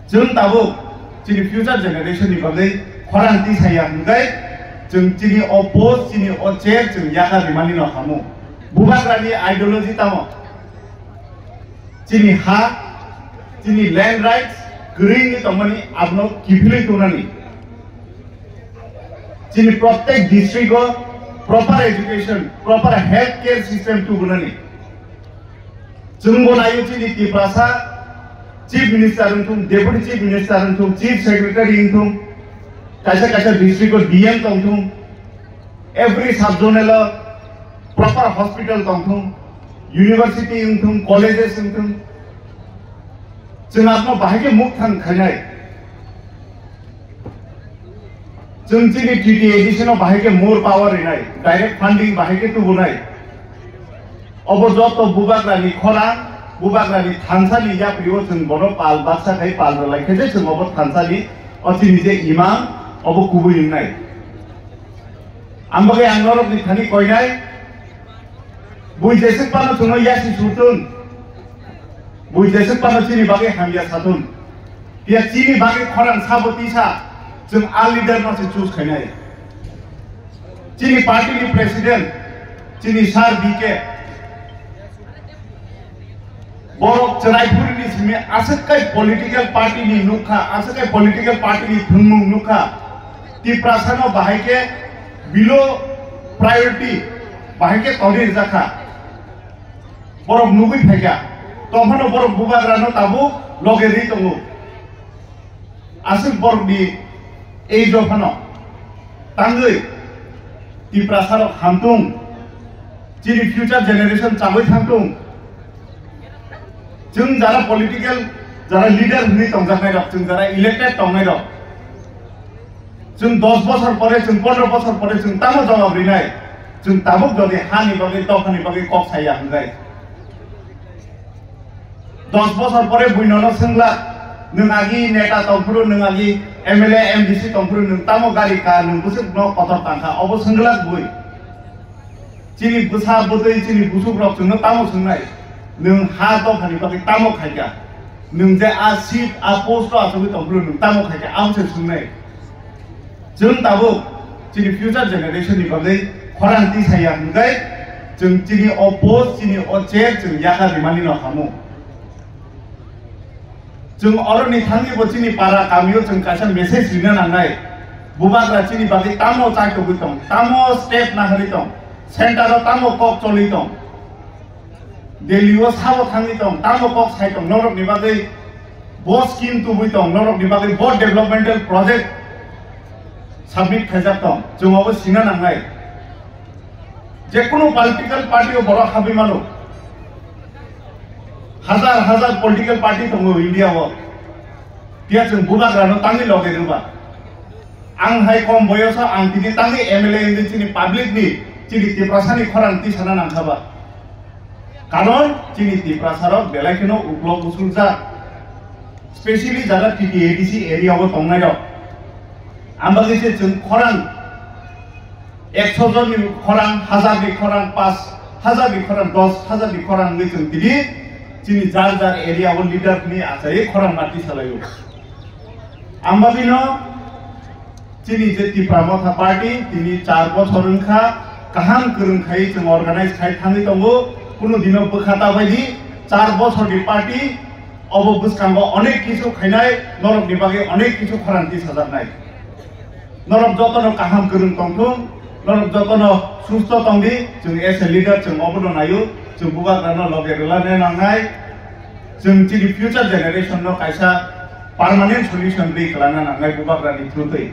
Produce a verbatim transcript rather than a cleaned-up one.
Chwng tabuk chini future generation ni bagwi khorang tisaya hwnkhe chwng chini o post, chini o chair chwng yakar rimani no hamo. Bubagrani ideology tamo? Chini ha, chini land rights kwrwi wngwi tongmani abono kiphilwi tongnani. Chini prottek district o proper education, proper health care system tubunani. Chwngbo naio chini Tiprasa Chief Minister wngthung, Deputy Chief Minister wngthung, Chief Secretary wngthung, kaisa kaisa district o D M tongthung, every sub zonal o proper hospital tongthung, university wngthung, colleges wngthung. Chwng abono bahai khe mukthang khainai. Chwng chini T T A D C no bahai khe more power rinai, direct funding bahai khe tubunai. Obo joto Bubagrani khorang, Bubagrani thansani yapri o chwng bono pal baksa khai pal rwlai khe je chwng obo thansani o chini je imang obo kubui wngnai. Ang bagwi ang norokni thani koinai, bui jeswk phano chwngno yasi surtun, bui jeswk phano chini bagwi hamya satun. Phiya chini bagwi khorang sabo tisa, chwng a leader no se choose khainai. Chini party ni president, chini sir B K, borok chwrai phuri ni simi aswk kai political party ni nukha, aswk kai political party ni thwngmung nukha. Tiprasa no bahai khe below priority, bahai khe toni rijak kha. Borok nugwi phaikha, tongphano borok Bubagrano tabuk loge ri tongo. Aswk borokni age o phano tangwi Tiprasarok hamtung, chini future generation chagwi thangtung. Chwng jara political, jara leader hwnwi tongjaknairok, chwng jara elected tongnairok, chwng dos bosor pore, chwng pondro bosor pore chwng tamo jawab rinai? Chwng tabuk jodi hani bagwi, dophani bagwi kok saya hwnkhai, dos bosor pore bui nono swngla, nwng agi neta tongphuru, nwng agi M L A, M D C tongphuru, nwng tamo gari ka, nwng bwswk no kotor tangkha, obo swngla bui. Chini bwsa bwtwi, chini busukrok chwngno tamo swngnai? Nwng ha dophani bagwi tamo khaikha? Nwng je a seat, a post o achugwi tongphuru nwng tamo khaikha? Abo se swngnai. Chwng tabuk chini future generation ni bagwi khorang tisaya hwnkhe chwng chini o post, chini o chair chwng yakar rimani no hamo. Chwng oroni thangwi bo chini para kamio chwng kaisa message rina nangnai. Bubagra chini bagwi tamo chai togwi tong, tamo step naharwi tong, center o tamo kok choli tong, Delhi o sabo thangwi tong, tamo kok sai tong, norokni bagwi bo scheme tubui tong, norokni bagwi bo developmental project submit khaijak tong, chwng obo sina nangnai. Jekunu political party o borok habwi mano. Hajar hajar political party tongo India o. Phiya chwng Bubagrano tangwi loge rwba. Ang hai kom boyoso ang tini tangwi M L A wngwi chini public ni, chini Tiprasani khorang tisana nangkha ba. Karon chini Tiprasarok belai kheno uklok usuljak. Specially jara T T A D C area o tongnairok. Ang bagwi se chwng khorang ekso jonni khorang, hajar ni khorang, panch hajar ni khorang, dos hajar ni khorang wngwi chwng tini chini jar jar area o leader ni achai khorang mati salaio. Ang bagwino chini je Tipra Motha Party tini char bochor wngkha, kaham kwrwng khai chwng organize khai thangwi tongo, kunu dino bwkha ta baidi char bochor ni party obo bwskango onek kisu khainai, norok ni bagwi onek kisu khorang tisajaknai. Norok jotono kaham kwrwng tongthung, norok jotono susto tongdi, chwng as a leader chwng obono naio, chwng Bubagrano loge rwlana nangnai, chwng chini future generation no kaisa permanent solution ri kwlana nangnai Bubagrani through twi.